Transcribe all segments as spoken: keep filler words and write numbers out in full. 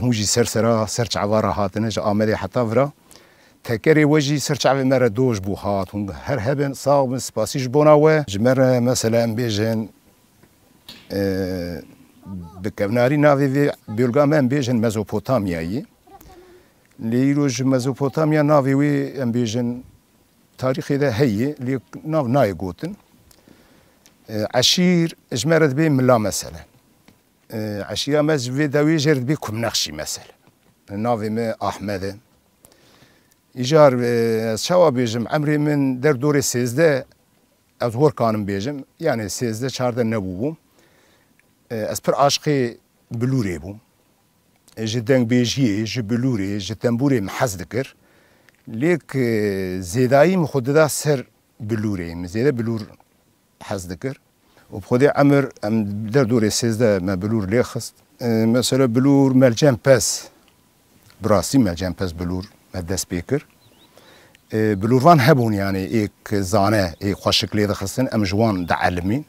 Hûn jî ser sera, ser çava re hatine ji Amedê heta vira. Tekerê we jî ser çavê me re doj bû hat. Hûn her hebin, sax bin, spasî ji bona we. Ji me re mesela em bêjin, e, bi kevnarî navê vê bölga me em bêjin Mezopotamyayê. Lê îro ji Mezopotamya navê wê em bêjin tarîxê de heye, lê nav nayê gotin. E, eşîr ji me re dibê mila mesele. E, eşîra me ji vê dewê jê re dibê Kumnexşî mesele. Navê me Ahmed e. Îcar, e, ez çawa bêjim, emrê min der dorê sêzdeh, ez hor kanim bêjim, yanî sêzdeh çardeh nebûbû. E, ez pir aşqê bilûrê bûm. E, ji dengbêjiyê, ji bilûrê, ji tembûrê min hez dikir. Lêk, e, zêdayî min xwe dida ser bilûrê. Min zêde bilûr hez dikir. Û bi xwedê emir em der dorê sêzdeh me bilûr lê xist. E, mesela bilûr Melcem Pez, bi rastî Melcem Pez bilûr me dest pê kir. E, bilûrvan hebûn, yanî êk zane, êk xweşik lê dixistin, em ji wan dielimîn.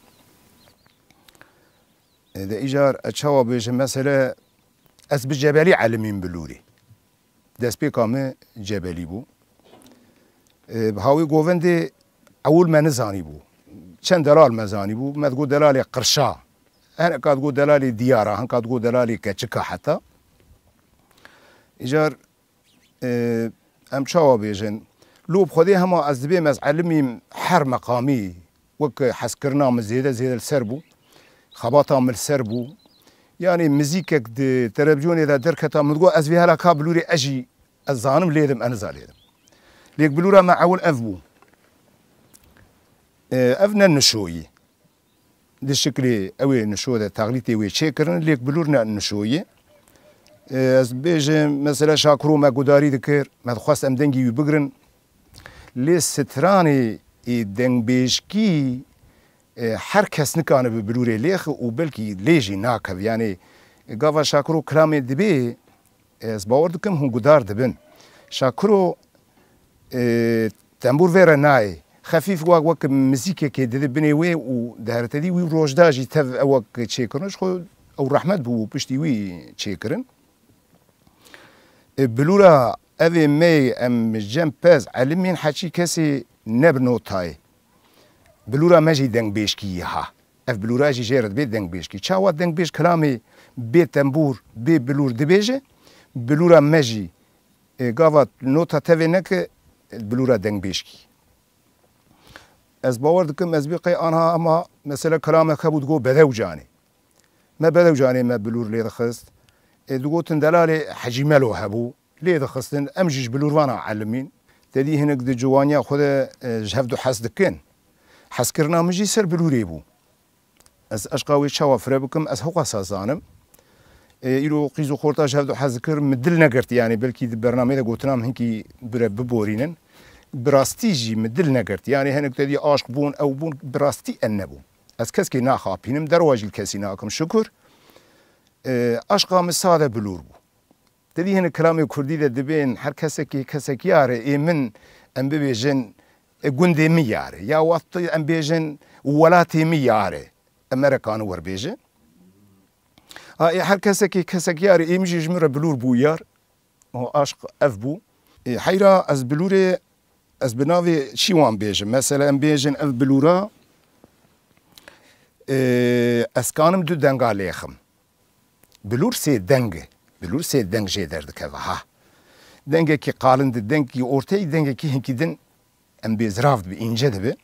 E, de îcar ez çawa bêjim, mesele ez bi Cebelî elimîm bilûrî. Destpêka me Cebelî bû. E, bi hawî govendê ewil me nizanîbû. Çend delal me zanîbû. Me digot delalê qirşa. Hineka digot delalê diyara, hineka digot delalê keçika heta. Îcar, e, em çawa bêjin? Lo bi xwedê hema ez dibêm ez elimîm her meqamî, wek hezkirina min zêde zêde li ser bû. Xebata min li ser bû. Yanî mizîkek di televîzyonê de derketa, min digot ez vê hela ka bilûrê ez jî ez zanim lêdim, ez niza lêdim. Lêk bilûra me ewil ev bû. E, ev ne nişoyî. Di şiklê ew ê nişo de texlîtê wê çêkirin, lêk bilûr ne nişoyî. E, ez bêjim, mesela Şakiro me gudarî dikir, me dixwest em dengê wî bigirin. Lê stranê ê dengbêjkî, e, her kes nikane bi bilûrê lêxe û belkî lê jî nakeve. Yanî gava Şakiro kilamê dibê, ez bawer dikim hûn gudar dibin. Şakiro, e, tembûr vê re nayê. Xefîf wa wek mizîkekê dide binê wê û diherite dî wî rojda jî tev ew wek çêkirin. Ji xwe ew rehmet bû û piştî wî çêkirin. E, bilûra evê me yê em cem pez elimîn heçî kesê ne bi notayê. Bilûra me jî dengbêjkî yê ha. Ev bilûra jî jê re dibê dengbêjkî. Çawa dengbêj kilamê bê tembûr, bê bilûr dibêje, bilûra me jî, e, gava nota tevê neke, bilûra dengbêjkî. Ez bawer dikim, ez bê qey anha ema mesela kilamek hebû digot Bedewcanê. Me Bedewcanê me bilûr lê dixist. E, digotin delalê Hecî Melo hebû. Lê dixistin, em jî ji bilûrvana elimîn. Te dî hinek di ciwaniya xwe de, e, ji hev du hez dikin. Hezkirina min jî ser bilûrê bû. Ez eşqa wê çawa fire bikim, ez hewqasa zanim. E, îro qîz û xorta ji hev du hez dikir, min dil negirtî, yanî belkî di bernameyê de gotina min hinkî bire biborînin. Bi rastî jî min dil negirtî. Yanî hinek te dî aşq bûn, ew bûn, bi rastî en nebûn. Ez keskê naxapînim, derwa jî li kesî nakim, şukur. E, eşqa min sade bilûr bû. Te dî hinek kilamê kurdî de dibên her kesekî kesekî yar e, ê min em bibêjin, e, gundê min yar e. Ya wextê em bêjin welatê min yar e. Em mereka ni werbêje. Ha, ê her kesekî kesekî yar e, ê min jî ji min re bilûr bû yar. O aşq ev bû. Ê, heyra ez bilûrê, ez bi navê çi wan bêjim? Mesela em bêjin ev bilûra, ê, ez kanim du denga lêxim. Bilûr sê deng e. Bilûr sê deng jê derdikeve ha. Dengekî qalin di, dengekî orteyî, dengekî hinkî din em bê zirav dibi, înce dibi.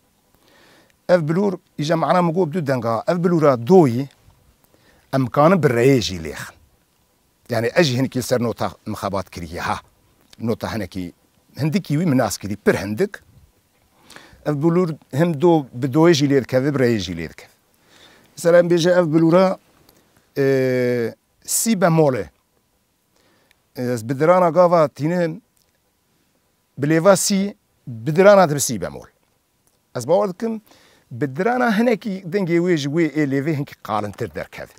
Ev bilûr, îja mana min got du denga, ev bilûra doyî em kanin bi reyê jî lêxin. Yani ez jî hinekî li ser nota min xebat kiriye ha. Nota hinekî hindikî wî min nas kirî, pir hindik. Ev bilûr him do bi doyê jî lê dikeve, bi reyê jî lê dikeve. Mesela em bêje ev bilûra, e, sî bemol e. Ez bi dirana gava tînim, bi lêva sî, bi dirana dibi sî bemol. Ez bawer dikim, bi dirana hinekî dengê wê ji wê ê lêvê hinkî qalintir derkeve.